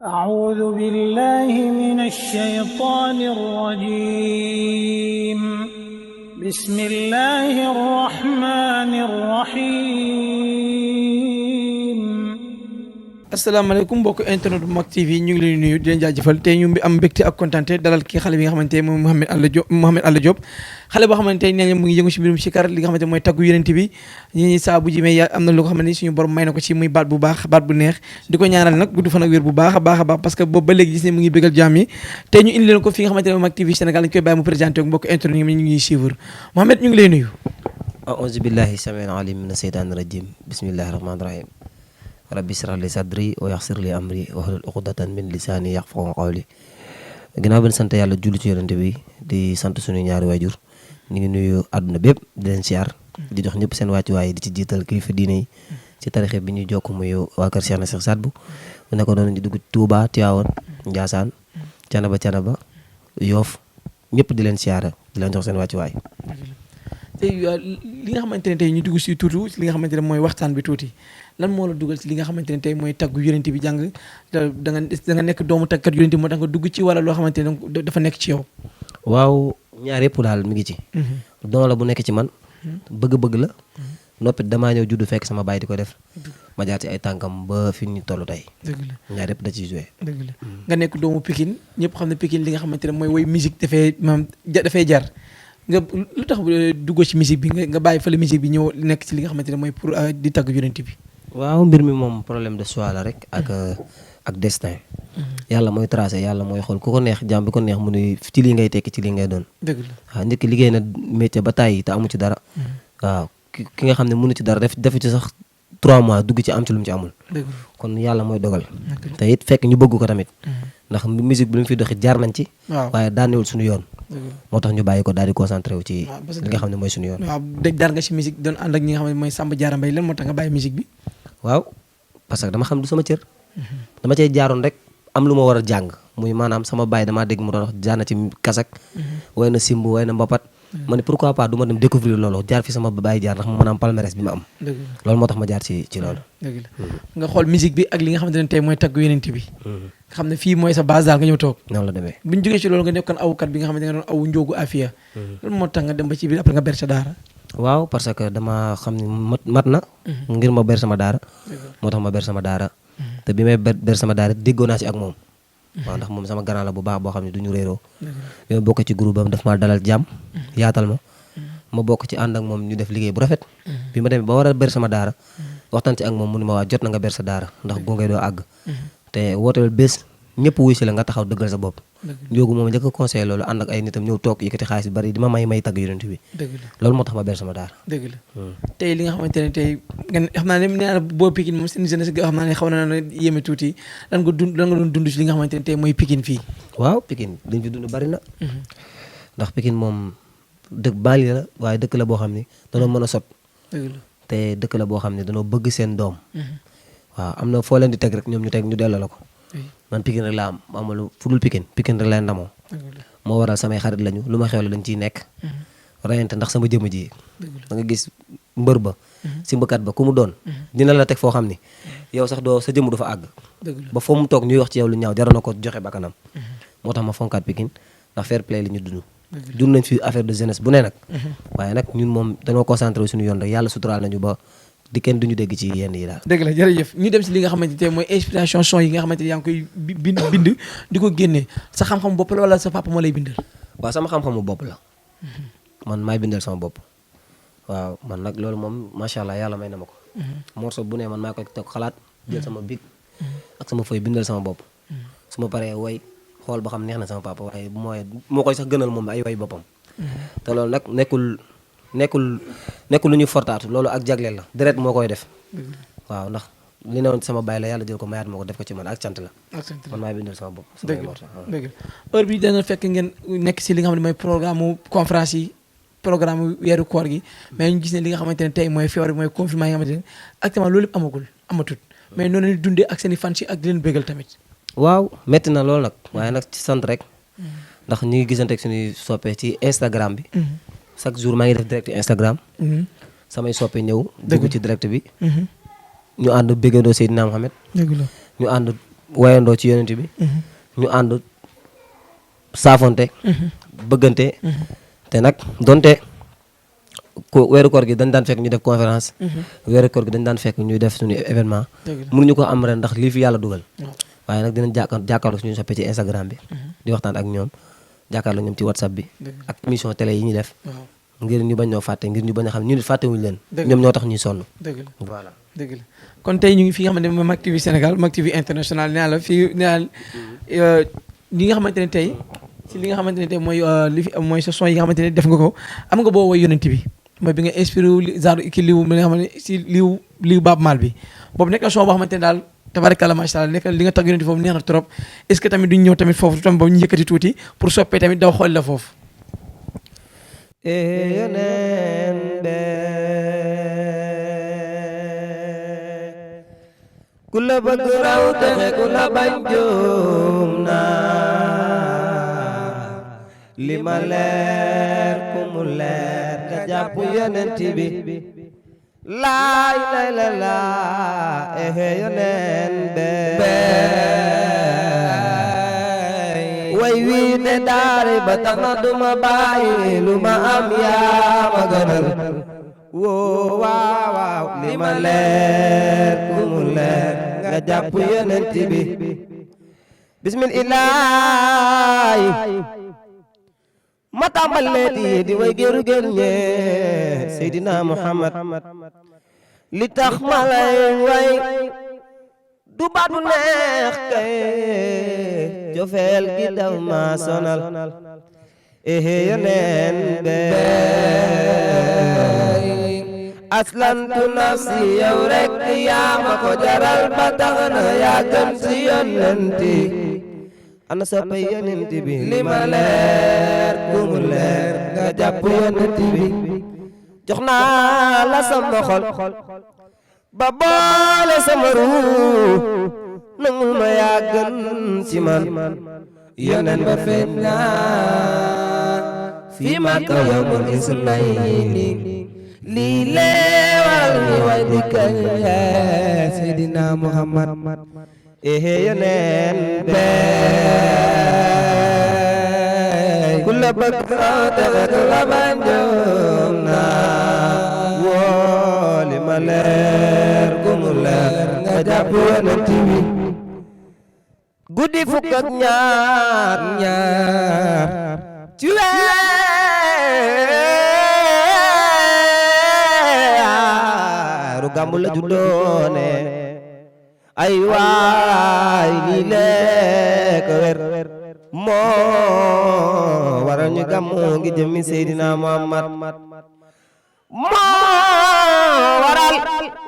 أعوذ بالله من الشيطان الرجيم. بسم الله الرحمن الرحيم. asalaamaaleykum mbokk internet bu Mak TV ñu ngi leen nuyu di leen jaajëfal tey ñu am mbégte ak kontaante dalal ki xale bi nga xamante ne moom Mouhamed Alla Diop xale boo xamante ne mu ngi yëngu si mbirum sikar li nga xamante mooy taggu yonent bi ñi saa bu jimee am na lu ko xam ne suñu borom may na ko ci muy baat bu baax baat bu neex di ko ñaanal nag gudd fan ak wér bu baax a baax a baax parce que boobu ba léegi gis ne mu ngi bégal jaam yi tey ñu indi leen ko fi nga xamante ne Mak TV Sénégal dañu koy bàyyi mu présenté ak mbokk internet ñu ngi suivre Mouhamed ñu ngi lay nuyu. a'uuzu billahi samiil aliim mina shaytaani rajiim bismillahi rahmaani rahiim rabbi ishrah li sadri wa yassir li amri wahlul uqdatan min lisaani yafqahu qawli. ginnaaw bi ñu sant yàlla julli ci yonent bi di sant suñu ñaari waajur ñu ngi nuyu àdduna bépp di leen siyaar di jox ñëpp seen wàccuwaay di ci jiital kilifa diine yi ci tarixe bi ñu jokk muy waa kër Cheikh na Cheikh Sadbu bu nekkoon noonu ñu dugg Touba Tivaouane Ndiassane Canaba Yoff ñëpp di leen siyaara di leen jox seen wàccuwaay. tey li nga xamante ne tey ñu dugg si tuuti li nga xamante ne mooy waxtaan bi tuuti lan moo la dugal ci li nga xamante ne tey mooy taggu yonent bi jàng da nga nekk doomu tagkat yonent bi moo tax nga dugg ci wala loo xamante ne dafa nekk ci yow. waaw ñaar yëpp daal mi ngi ci. don la bu nekk ci man. bëgg-bëgg la. noppi damaa ñëw juddu fekk sama baay di ko def. ma jaar ci ay tànkam ba fi ñu toll tey. dëgg la ñaar yëpp da ciy joué. dëgg la nga nekk doomu Pikine ñëpp xam ne Pikine li nga xamante ne mooy woy musique dafay jar. nga lu tax duggoo ci musique bi nga bàyyi fële musique bi ñëw nekk ci li nga xamante ne mooy pour di tagg yonent bi. waaw mbir mi moom problème de choix la rek ak destin. yàlla mooy tracé yàlla mooy xool ku ko neex jàmm bi ko neex mu ne ci lii ngay tekki ci lii ngay doon. dëgg la waaw nit ki liggéey na métier ba tàyyi te amu ci dara. waaw ki nga xam ne mënu ci dara def ci sax 3 mois dugg ci am ci lu mu ci amul. kon yàlla mooy dogal. te it fekk ñu bëgg ko tamit. ndax musique bi lu mu fi doxit jaar nañ ci. waaye daanewul suñu yoon. moo tax ñu bàyyi ko daal di concentré wu ci li nga xam ne mooy suñu yoon. waaw daar nga ci musique doon ànd ak ñi nga xam ne mooy Samba Diarra Mbaye lan moo tax nga bàyyi musique bi. waaw parce que dama xam du sama cër. dama cay jaaroon rek am lu ma war a jàng muy maanaam sama baay damaa dégg mu doon wax jaar na ci kasak. way na simb way na mbapat. ma ne pourquoi pas du ma dem découvrir loolu jaar fi sama baay jaar ndax ma mën a am palmarès bi ma am. loolu moo tax ma jaar ci loolu. dëgg la nga xool musique bi ak li nga xamante ne tey mooy tagg yonent bi. nga xam ne fii mooy sa base daal nga ñëw toog. noonu la demee bu ñu jógee ci loolu nga nekkoon awukat bi nga xamante ne nga doon awu njóogu afiya. loolu moo tax nga dem ba ci biir après nga ber sa daara. waaw parce que dama xam ne mat na. ngir ma ber sama daara. moo tax ma ber sama daara. te bi may ber sama daara déggoo naa ci ak moom. waaw ndax moom sama grand la bu baax boo xam ne du ñu réeroo. bi ma bokk ci groupe am daf maa dalal jàmm. yaatal ma bokk ci ànd ak moom ñu def liggéey bu rafet. bi ma demee ba war a ber sama daara. waxtaan ci ak moom mu ne ma waa jot na nga ber sa daara ndax gunge doo àgg. te wooteel bés ñëpp wuy si la nga taxaw dëggal sa bopp. njóogu moom njëkk a conseillé loolu ànd ak ay nitam ñëw toog yëkkati xaalis bari di ma may tagg yonent bi. loolu moo tax ma ber sama daara. dëgg la tey li nga xamante ne tey nga xam naa ne nee naa boo Pikine moom seen jeunesse xam naa ne xaw na yéeme tuuti lan nga doon dund ci li nga xamante ne tey mooy Pikine fii. waaw Pikine dañ fi dund bari na. ndax Pikine moom dëkk banlieue la waaye dëkk la boo xam ne danoo mën a sot. te dëkk la boo xam ne danoo bëgg seen doom. waaw am na foo leen di teg rek ñoom ñu teg ñu delloo la ko. man Pikine rek laa am amalu fudul Pikine rek lay ndamoo. moo waral samay xarit lañu lu ma xewle dañ ciy nekk. rayante ndax sama jëmm ji. da nga gis mbër ba. simbakat ba ku mu doon. dina la teg foo xam ni. yow sax doo sa jëmm du fa àgg. ba foo mu toog ñuy wax ci yow lu ñaaw jaroon na ko joxe bakkanam. moo tax ma fonkaat Pikine ndax fair play li ñu dund. dund nañ fi affaire de jeunesse bu ne nag. waaye nag ñun moom dañoo concentré suñu yoon rek yàlla suturaal nañu ba. di kenn duñu dégg ci yenn yi daal. dëgg la jërëjëf ñu dem si li nga xamante ne mooy inspiration son yi nga xamante ne yaa ngi koy bind di ko génnee sa xam-xam bopp la wala sa papa moo lay bindal. waaw sama xam-xamu bopp la. man maay bindal sama bopp. waaw man nag loolu moom macha allah yàlla may na ma ko. morceau bu ne man maa koy toog xalaat jël sama big ak sama feuille bindal sama bopp. su ma paree way xool ba xam neex na sama papa waaye bu moo koy sax gënal moom ay way boppam. te loolu nag nekkul lu ñu fortaatu loolu ak jagleel la deret moo koy def. waaw ndax li ne woon sama baay la yàlla jël ko mayaat moo ko def ko ci man ak cant la. man maay bindal sama bopp. dëgg heure bi dana fekk ngeen nekk si li nga xam ne mooy programme conférence yi programme weeru koor gi mais ñu gis ne li nga xamante ne tey mooy feebar bi mooy confinement yi nga xamante ne actuellement loolu yëpp amatut mais noonu la dundee ak seen i fan si ak di leen bégal tamit. waaw métti na loolu nag waaye nag ci sant rek ndax ñu ngi gisante ak suñuy soppee ci Instagram bi. chaque jour maa ngi def direct Instagram. samay soppe ñëw. dugg ci direct bi. ñu ànd béggandoo Seydina Mohamed. dëgg la ñu ànd wayandoo ci yonent bi ñu ànd saafonte bëggante te nag donte ko weeru koor gi dañ daan fekk ñu def conférence weeru koor gi dañ daan fekk ñuy def suñu événement mënuñu ko am ren ndax lii fi yàlla dugal waaye nag dinañ jàkkaarloo suñu soppe ci Instagram bi di waxtaan ak ñoom jàkkaarloo ñoom ci WhatsApp bi ak émission télé yi ñuy def ngir ñu bañ ñoo fàtte ngir ñu bañ a xam ñu nit fàttewuñu leen ñoom ñoo tax ñuy sonn voilà dëgg la kon tey ñu ngi fi nga xamante ne mooy Mak TV Sénégal Mak TV international nee naa la fii nee naa li nga xamante ne tey ci li nga xamante ne tey mooy li fi mooy sa son yi nga xamante ne def nga ko am nga boo woy yonent bi mooy bi nga inspiré wu genre ki liw bi nga xam ne si liw Baaba Maal bi boobu nekk na son boo xamante ne daal tabarakalla macha allah nekk li nga tag yonent foofu neex na trop est ce que tamit duñ ñëw tamit foofu tamit boobu ñu yëkkati tuuti pour soppee tamit daw xool la foofu yoneen be ku la bëgg raw texe ku la bañ juum na li ma leer ku mu leer nga jàpp yonent bi laay lay la laa yoneen be way wii ne daari ba tax na duma bàyyi lu ma am yaa ma gënal woo waaw waaw li ma leer ku mu leer nga jàpp yonent bi bismillah ma tàmbalee di way géeru géer ñee Seydina Muhammad li tax ma lay way du baat bu neex kay jofeel gi daw ma sonal yoneen bey aslantu nafsi yow rek yaa ma ko jaral ba tax na yaa gën si yonenti ana soppe yonent bi li ma leer ku mu leer nga jàpp yonent bi jox naa la sama xol ba boole sama ruu nangul ma yaa gën ci man yonen ba feeñ naa fii ma ko yawmul isnayni lii leewal ni way di kañ Seydina Muhammad yonen bey ku la bëgg texe ku la bañ juum naa wooli ma leer ku mu leer nga jàpp yonent bi guddi fukk ak ñaar ci weeru gàmmu la juddoone ay waay lii lekk wer moo waral ñu gàmmu ngi jëmmi Seydina Muhammad moo waral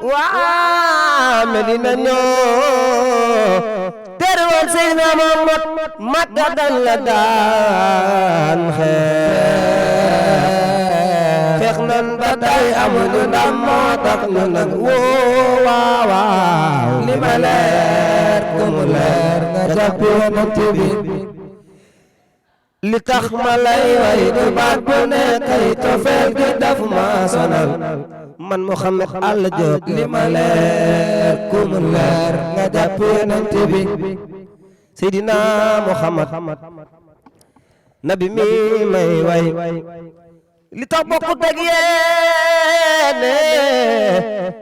waa Medina ñoo terewal Seydina Muhammad Makka dan la daan xeex nan ba tey amuñu ndam moo tax ñu nag woo waaw li ma leer ku mu leer nga jàpp yonent bi li tax ma lay way du baat bu ne kay cofeel gi daf ma sonal man Mouhamed Alla Diop li ma leer ku mu leer nga jàpp yonent bi Seydina Muhammad nabi mi may way li tax bokku dëgg yéene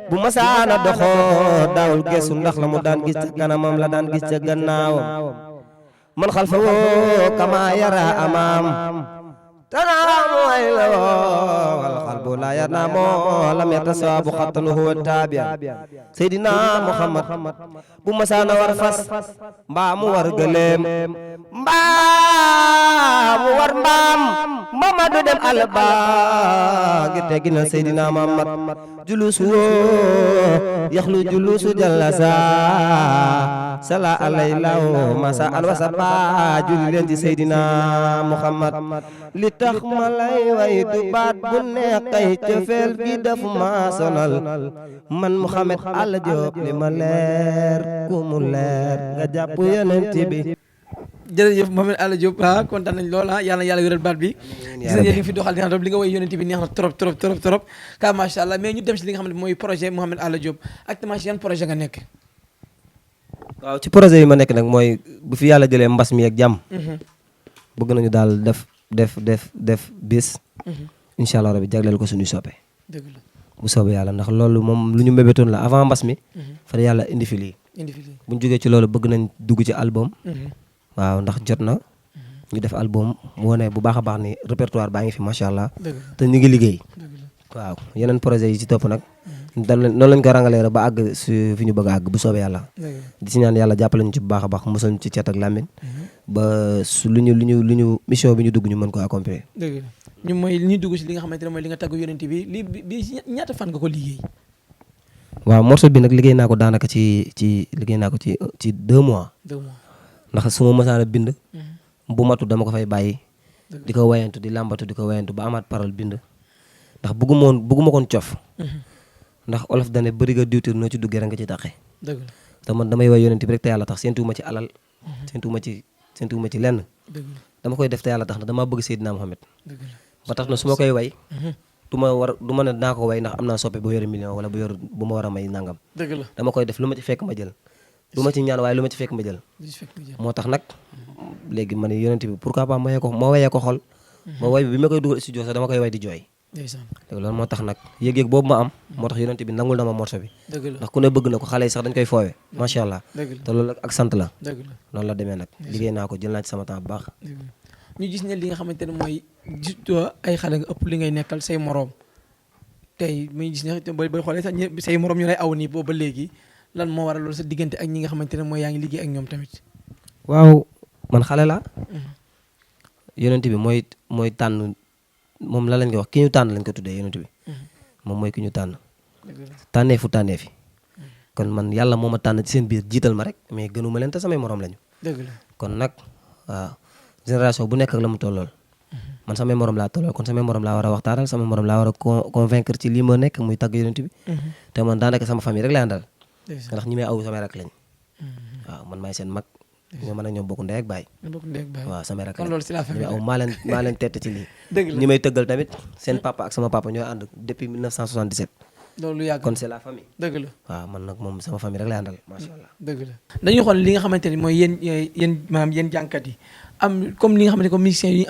bu masaana doxoo daawul geesu ndax la mu daan gis ca kanamam la daan gis ca gannaawam man xalfa woo kama yara amaam tanaamu ay la woo wal xalbu la yanaamu lam yatasaabu xattanu huwa taabia Seydina Muhammad bu masaana war fas mbaa mu war gëleem mbaa mu war mbaam Mamadu dem àll ba ngir tegginal Seydina Muhammad julusu woo yaxlu julusu jallasa sala alaylaw masa an wasaba julli leen ci Seydina Muhammad li tax ma lay way du baat bu neex kay cofeel gi daf ma sonal man Mouhamed Alla Diop li ma leer ku mu leer nga jàpp yonent bi jërëjëf Mouhamed Alla Diop kontaan nañ lool yàlla na yàlla wéral baat bi gis nañ li nga fi doxal neex na li nga woy yonent bi neex na trop ka macha allah mais ñu dem si li nga xam ne mooy projet Mouhamed Alla Diop actuellement si yan projet nga nekk waaw ci projet yi ma nekk nag mooy bu fi yàlla jëlee mbas mi ak jàmm. bëgg nañu daal def bis. incha allah rabi jagleel ko suñuy soppe. dëgg la bu soobee yàlla ndax loolu moom lu ñu mébétoon la avant mbas mi. fa yàlla indi fi lii. bu ñu jógee ci loolu bëgg nañ dugg ci album. waaw ndax jot na. ñu def album mu wane bu baax a baax ni répertoire baa ngi fi macha allah. te ñu ngi liggéey. waaw yeneen projet yi ci topp nag. noonu lañ ko rangalee rek ba àgg fi ñu bëgg a àgg bu soobee yàlla. di si ñaan yàlla jàppale ñu ci bu baax a baax mosal ñu ci cet ak làmmiñ. ba su lu ñu mission bi ñu dugg ñu mën ko accomplir. dëgg la ñu mooy li ñu dugg si li nga xamante ne mooy li nga tàggu yonent bi bi ñaata fan nga ko liggéey. waaw morceau bi nag liggéey naa ko daanaka ci 2 mois. 2 mois ndax su ma mësaan a bind. bu matu dama ko fay bàyyi. di ko wayantu di làmbatu di ko wayantu ba amaat parole bind. ndax bëgguma koon cof. ndax olof dane bëri nga diwtir noo ci duggee rek nga ci taqe. dëgg la te man damay way yonent bi rek te yàlla tax séentuwuma ci alal. séentuwuma ci lenn. dëgg la dama koy def te yàlla tax na damaa bëgg Seydina Mohamed. dëgg la ba tax na su ma koy way. du ma ne naa ko way ndax am naa soppe bu yore million wala bu ma war a may nangam. dëgg la dama koy def lu ma ci fekk ma jël. du ma ci ñaan waaye lu ma ci fekk ma jël. moo tax nag léegi ma ne yonent bi pourquoi pas ma wayee ko xol. ma way bi ma koy dugal studio sax dama koy way di jooy. léegi loolu moo tax nag yëg-yëg boobu ma am. moo tax yonent bi nangul na ma morceau bi. ndax ku ne bëgg na ko xale yi sax dañ koy foowe macha allah. te loolu ak sant la. noonu la demee nag liggéey naa ko jël naa ci sama temps bu baax. ñu gis ne li nga xamante ne mooy surtout ay xale nga ëpp li ngay nekkal say moroom tey muy gis ne booy xoolee sax say moroom ñu lay aw nii boobu ba léegi lan moo waral loolu sa diggante ak ñi nga xamante ne mooy yaa ngi liggéey ak ñoom tamit. waaw man xale la yonent bi mooy tànn moom la lañ koy wax ki ñu tànn lañ ko tuddee yonent bi moom mooy ki ñu tànn tànneefu tànneefi kon man yàlla moo ma tànn ci seen biir jiital ma rek mais gënuma leen te samay moroom lañu. dëgg la kon nag waaw génération bu nekk ak la mu tollool man samay morom laa tollool kon samay morom laa war a waxtaanal samay morom laa war a convaincre ci lii ma nekk muy tagg yonent bi te man daanaka sama famille rek lay àndal ndax ñi may aw samay rak lañ waaw man maay seen mag ñoo mën a ñoom bokk ndey ak baay waaw samay rak lañ ñi may aw maa leen tett ci lii ñi may tëggal tamit seen papa ak sama papa ñooy ànd depuis 1977 loolu yàgg kon c'est la famille. dëgg la waaw man nag moom sama famille rek lay àndal macha allah. dëgg la dañuy xool li nga xamante ni mooy yéen jànkat yi am comme li nga xamante ni comme musiciens yi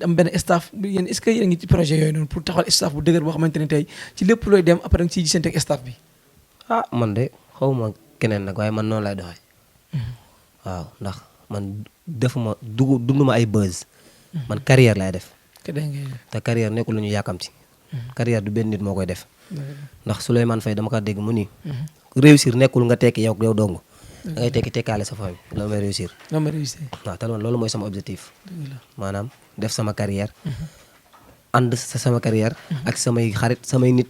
am benn staff yéen est-ce que yéen a ngi ci projet yooyu noonu pour taxawal staff bu dëgër boo xamante ni tey ci lépp looy dem après nga ciy gisante ak staff bi. Man de xawma keneen nag waaye man noonu lay doxee. waaw ndax man defuma dunduma ay buzz. man carrière lay def. te carrière nekkul lu ñu yàkkamti. carrière du benn nit moo koy def. ndax Souleymane Faye dama ko dégg mu ni réussir nekkul nga tekki yow dong da ngay tekki tekkaale sa famille loolu may réussir waaw te loolu mooy sama objectif maanaam def sama carrière ànd sa sama carrière ak samay xarit samay nit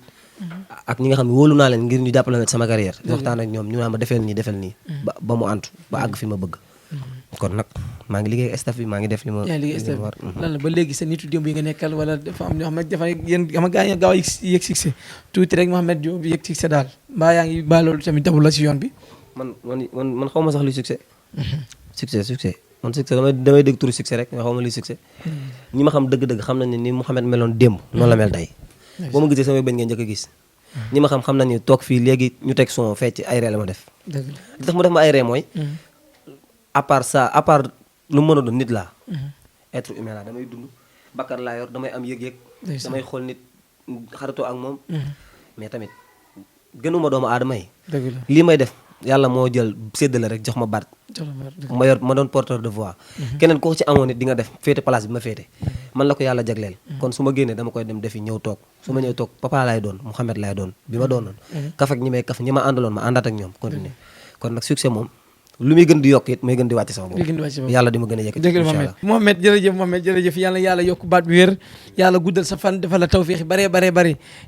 ak ñi nga xam ne wóolu naa leen ngir ñu jàppale na sama carrière di waxtaan ak ñoom ñu naan ma defeel nii ba mu antu ba àgg fi ma bëgg kon nag maa ngi liggéey ak staff bi maa ngi def li ma war lan la ba léegi sa nitu démb yi nga nekkal wala dafa am ñoo xam ne dafa yéen xam nga gaa yi gaaw a yëg succès tuuti rek Mouhamed Diop yëg succès daal mbaa yaa ngi ba loolu tamit dabul la si yoon bi man xaw ma sax luy succès succès man succès damay dégg turu succès rek mais xaw ma luy succès ñi ma xam dëgg-dëgg xam nañ ne ni Mouhamed meloon démb noonu la mel tey boo ma gisee samay bañ ngeen njëkk a gis ñi ma xam nañu toog fii léegi ñu teg son fecc ay ree la ma def li tax mu def ma ay ree mooy à part lu mu mën a doon nit laa être humain laa damay dund bakkan laa yor damay am yëg-yëg damay xool nit xaritoo ak moom mais tamit gënuma doomu aadama yi lii may def yàlla moo jël séddale rek jox ma baat ma doon porteur de voix keneen koo ci amoon nit di nga def féete place bi ma féete man la ko yàlla jagleel kon su ma génnee dama koy dem defi ñëw toog su ma ñëw toog papa laay doon Mouhamed laay doon bi ma doonoon kaf ak ñi may kaf ñi ma àndaloon ma àndaat ak ñoom continuer kon nag succès moom lu muy gën di yokk it muy gën di wàcc sama bopp yàlla di ma gën a yëkkati dëgg la Mouhamed jërëjëf yàlla yàlla yokk baat bi wér yàlla guddal sa fan defal la tawféex bare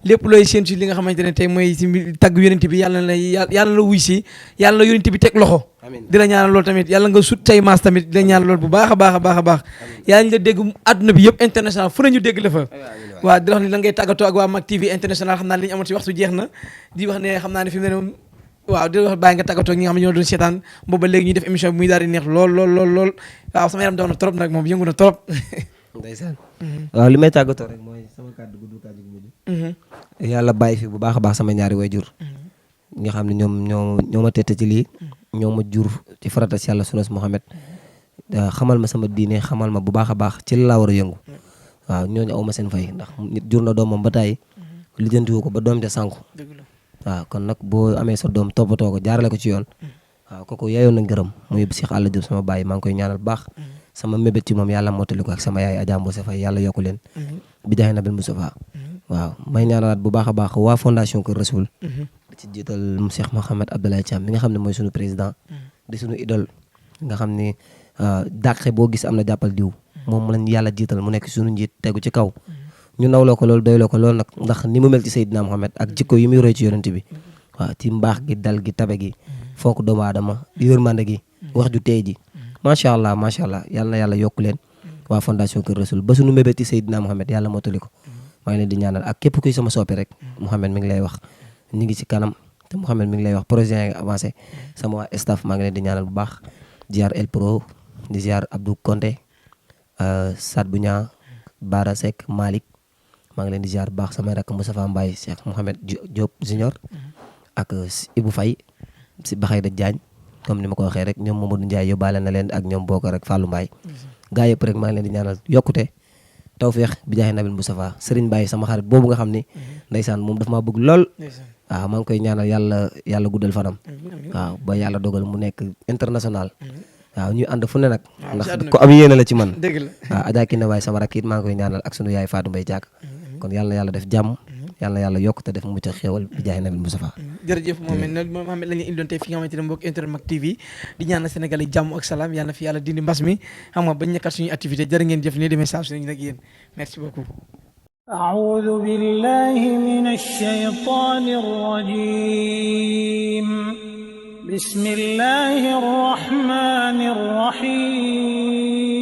lépp looy séen si li nga xamante ne tey mooy si tagg yonent bi yàlla la wuy si yàlla la yonent bi teg loxo di la ñaanal loolu tamit yàlla nga sut tay maas tamit di la ñaanal loolu bu baax a baax yàlla ñu la dégg àdduna bi yëpp international fu nañu dégg la fa waaw di wax ni la ngay tàggatoo ak waa Mak TV international xam naa li ñu amoon si waxtu jeex na di wax ne xam naa ne fi mu ne moom waaw di wax bàyyi nga tàggatoo ak ñi nga xam ne ñoo doon seetaan booba léegi ñuy def émission bi muy daal di neex lool waaw sama yaram daw na trop nag moom yëngu na trop ndeysaan waaw li may tàggatoo rek mooy sama kàddu gu mujj yàlla bàyyi fi bu baax a baax sama ñaari wayjur nga xam ne ñoom ñoo ma tette ci lii ñoo ma jur ci farata si yàlla sunas Muhammad xamal ma sama diine xamal ma bu baax a baax ci la war a yëngu waaw ñooñu aw ma seen fay ndax nit jur na doomam ba tàyyi lijjantiwu ko ba doom ja sànku waaw kon nag boo amee sa doom toppatoo ko jaarale ko ci yoon waaw kooku yeyoon na ngërëm muy Cheikh Alla Diop sama baay maa ngi koy ñaanal baax sama mébét ci moom yàlla mottali ko ak sama yaay Adja Mbose Faye yàlla yokku leen bi jaay nabil Moustapha waaw may ñaanalaat bu baax a baax waa fondation Kër Rasoul ci jiital Cheikh Mouhamed Abdoulaye Thiam mi nga xam ne mooy sunu président di sunu idole nga xam ni dàqe boo gis am na jàppal diw moom lañ yàlla jiital mu nekk sunu njiit tegu ci kaw ñu nawloo ko loolu doyloo ko loolu nag ndax ni mu mel ci Seydina Mouhamed ak jikko yi muy roy ci yonent bi waaw ci mbaax gi dal gi tabe gi fonk doomu aadama yërmande gi wax ju tey ji macha allah yàlla na yàlla yokku leen waa fondation Kër Rasoul ba sunu mébét ci Seydina Mouhamed yàlla mottali ko maa ngi leen di ñaanal ak képp kuy sama soppe rek Mouhamed mi ngi lay wax ñu ngi ci kanam te Mouhamed mi ngi lay wax projet yi nga avancé sama waa staff maa ngi leen di ñaanal bu baax ziar El Pro di ziar Abdou Konté Sadbou Niang Bara Seck Malick maa ngi leen di ziar bu baax samay rakk Moustapha Mbaye Cheikh Mouhamed Diop Junior ak Ibou Faye si Baxayda Diagne comme ni ma ko waxee rek ñoom Mamadou Ndiaye yóbbaale na leen ak ñoom Bokar rek Fallou Mbaye gaa yëpp rek maa ngi leen di ñaanal yokkute tawfeex bi jaaxe nabil Moustapha Serigne Baye sama xarit boobu nga xam ni ndeysaan moom daf maa bëgg lool waaw maa ngi koy ñaanal yàlla guddal fanam waaw ba yàlla dogal mu nekk international waaw ñuy ànd fu ne nag ndax ko am yéene la ci man waaw Adja Kine Baye sama rakk it maa ngi koy ñaanal ak sunu yaay Fatou Mbaye Diak kon yàlla def jàmm yàlla yokk te def mu mucc xéewal bi jaay nabil Moustapha jërëjëf Mohamed la ñu indiloon tey fi nga xamante ne mbokk internet Mak TV di ñaanal Sénégal yi jàmm ak salaam yàlla na fi yàlla dindi mbas mi xam nga bañ nekkat suñuy activité jërë ngeen jëf ni demee saa su ne nag yéen merci beaucoup أعوذ بالله من الشيطان الرجيم بسم الله الرحمن الرحيم